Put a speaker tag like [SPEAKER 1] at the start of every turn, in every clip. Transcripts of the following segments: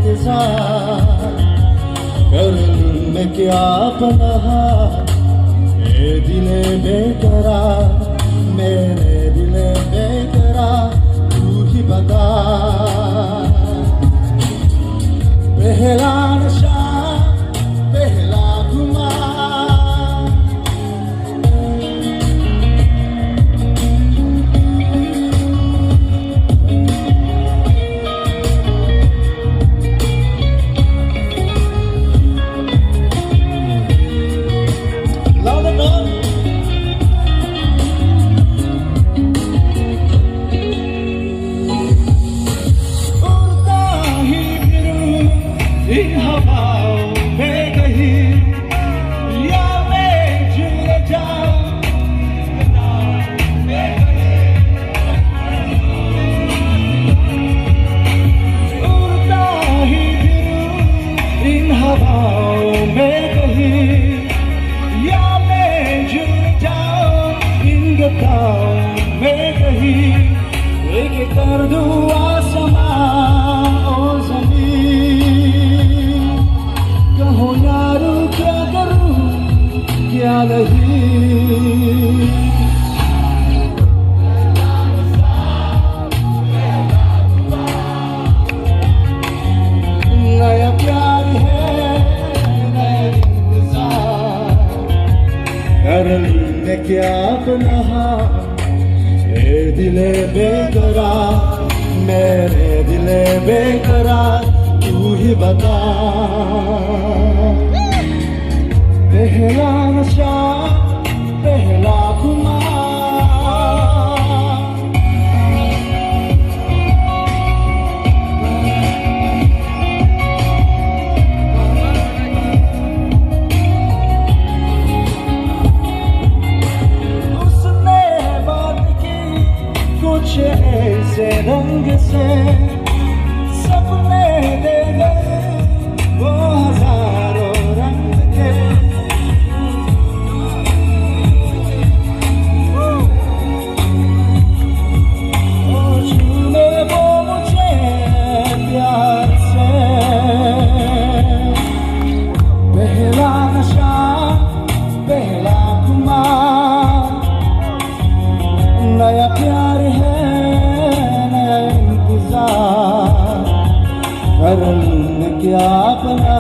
[SPEAKER 1] इंतजार कर लूं मैं क्या अपना ए दिले बेकरार मेरे दिले बेकरार तू ही बता पहला नशा पहला खुमार उड़ता ही फिरूं इन हवाओं में कहीं या मैं झूल जाऊं उड़ता ही फिरूं इन हवाओं में कहीं या मैं झूल जाऊं इन गताओं में कहीं एक कर दूं आसमां और ज़मीन कहो यारो क्या करूं क्या नहीं नया प्यार है नया इंतजार कर लूं मैं क्या अपना ए दिले बेकरार मेरे दिले बेकरार तू ही बता पहला नशा पहला खुमार उसने बात की कुछ ऐसे रंग से सपने दे गए वो हजारों रंग के ओ छूने वो मुझे प्यार से पहला नशा पहला खुमार नया प्यार है नया इंतजार कर लूं क्या अपना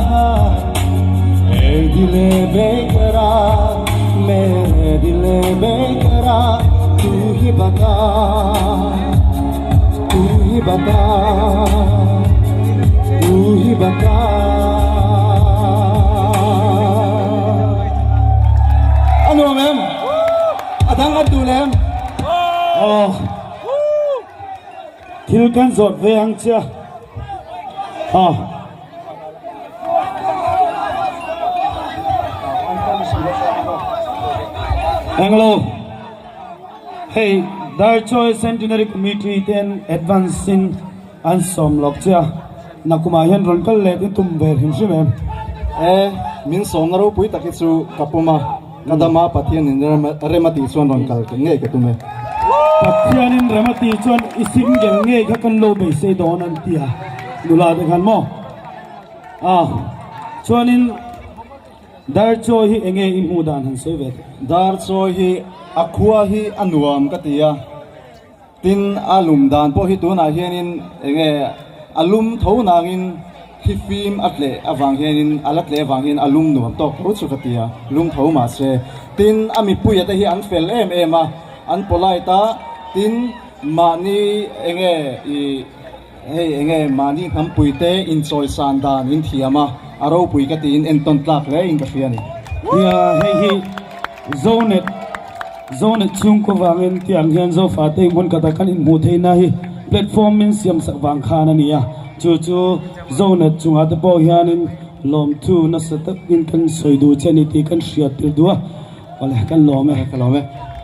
[SPEAKER 1] ए दिले बेकरार मेरे दिले बेकरार तू ही बता तू ही बता तू ही बता A nuam em? A dang an duh lem?
[SPEAKER 2] Aw. Thil kan zawt ve ang che. Aw. Englo. Hei Darchawi Centenary Committee ten advance in an sawm lawk che a, nakumah hian rawn kal let i tum ve hrim hrim em?
[SPEAKER 1] E, min sawmna ropui tak hi chu ka pawm a, ka dam a, Pathianin rem a tih chuan rawn kal ngei ka tum e.
[SPEAKER 2] Pathianin rem a tih chuan i single ngei kha kan lo beisei dawn an ti a, nula te khan maw? A, chuanin. Darchawi hi enge i hmuh dan han sawi ve teh.
[SPEAKER 1] Darchawi hi a khua hi a nuam ka ti a, tin a lum dan pawh hi tunah hianin enge a lum tho nangin thli fim a tleh avang hianin a la tleh avang hian a lum nuam tawk tho chu ka ti a, lum tho mahse tin a mipuia te hi an fel em em a, an polite a, tin mahni enge ih. Hei enge mahni hnampui te inchawisan dan in thiam a, a ropui ka tiin entawn tlak hle in ka hria a ni.
[SPEAKER 2] Nia, hei hi Zonet, Zonet chhungkaw vangin tiang hian Zofate hmun khat ah kan inhmuh theihna hi platform min siam sak vang khan a ni a, chu chu Zonet chungah te pawh hianin lawmthu nasa takin kan sawi duh che a ni tih kan hriat tir duh a, awle kan lawm e.
[SPEAKER 1] Ka lawm e.